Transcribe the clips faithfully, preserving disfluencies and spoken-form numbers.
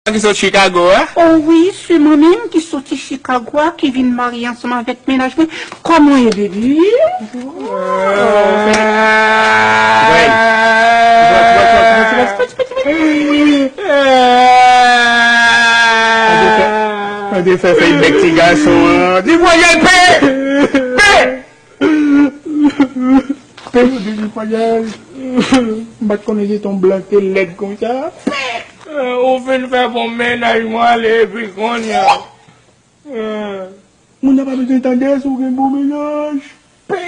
Ki sot Chicago a? Oh wi, se mwen menm ki soti Chicago a, ki vin marye ansanm avèk mennaj mwen. Kòman w ye, baby? Mwen te fè, mwen te fè fèy bèk ti gason an. Di voye l pe! Pe! Pe, yo di li voye l. M pa t konnen se ton blan te lèd konsa. Ou fin fè bon mennaj mwen ale epi kounye a. Moun nan pa bezwen tandès, ou gen bon mennaj. Pe!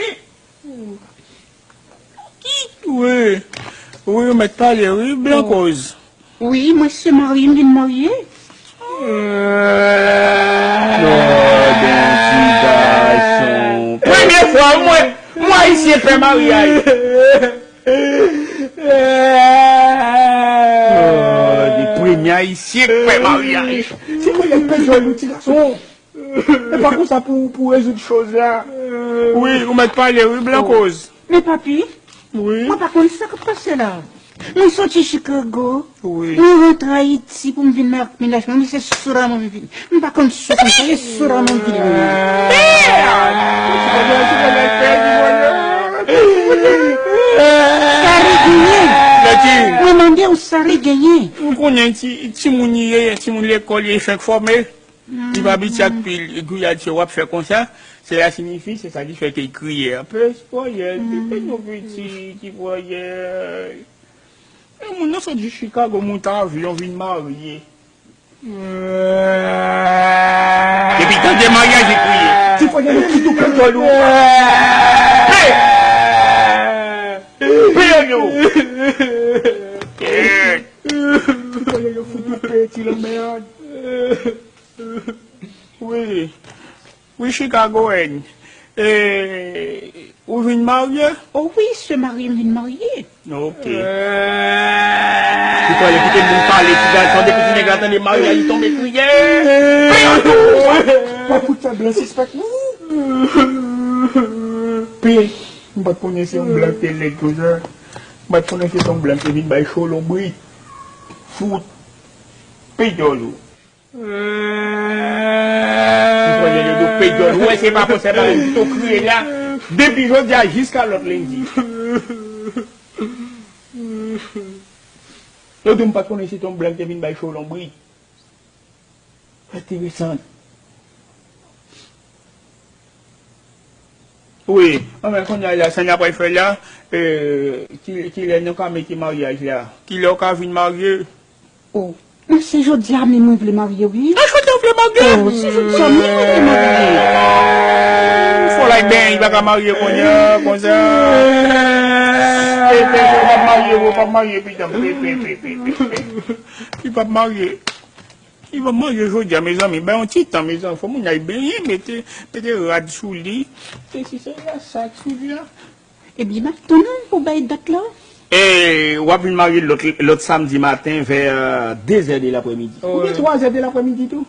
Wi. Wi, ou mèt pale, wi, blan koz. Wi, mwen se mari m vin marye. Lòd, yon ti gason. Premye fwa, mwen, mwen ayisyen k fè maryaj. Lòd, premye ayisyen k fè maryaj. Se mwen k pèdi yon ti gason. E pa konsa pou, pou rezoud choz la. Wi, ou mèt pale, wi, blan koz. Men papi, wi, mwen pa konn sa k ap pase la. Mwen soti Chicago, wi, mwen rantre Ayiti pou m vin ak mennaj mwen, men se sou la mwen vin. M pa konn sou konsa, se sou la mwen vin. Sa li genyen? Mwen mande w sa li genyen. Ou konnen ti, timoun li ye, timoun lekòl li fèk fòme. Li pa abitye ak pil griyad, se w ap fè konsa, sela siyifi, se sa ki fè ke l kriye a. Pes voyèl, ki fè yon piti, ki voyèl. E moun nan sot di Chicago, monte avyon, vin marye. Depi tande maryaj, li kriye. Ti voyèl, yo fout ou pè djòl ou. Pe! Pe yo yo! Ti voyèl, yo fout ou pè, ti lanmèd. Wi. Wi, Chicagoan. E, ou vin marye? Oh wi, se mari m vin marye. Ok. Ou pale, kite moun pale, ti gason, depi ti nèg la tande maryaj, li tonbe kriye. Pe yo tou! Pa fout fè blan sispèk, non. Pe, m pa t konnen se yon blan k te lèd konsa. M pa t konnen se yon blan k te vin bay cho lonbrit. Fout. Pe djòl ou. Ou pran lè yo do pe djòl. Ou wè se pa fòsèman ou to kriye la. Depi jodi a jiska lòt lendi. Yo di m pa t konnen se ton blan k te vin bay cho lonbrit. Enteresan. Wi, anben kounye a la, sa n ap fè la, e, ki, kilè nou ka mete maryaj la? Kilè w ka vin marye? Oh, men se jodi a menm mwen vle marye, wi. A jodi a w vle marye? Oh, se jodi a menm mwen vle marye. Fò l al benyen, li pa ka marye kounye a, konsa. E, pe, pe, w p ap marye, w p ap marye, pitit mwen, pe, pe, pe. Li p ap marye. Li p ap marye jodi a, mezanmi. Bay yon ti tan, mezanmi. Fò moun al benyen, mete, mete rad sou li. Se si se la, sa sou li a. Ebyen, m ap tann ou pou bay dat la. E, w ap vin marye lòt, lòt samdi maten vè, euh, de zè de laprèmidi. Oubyen twa zè de laprèmidi tou.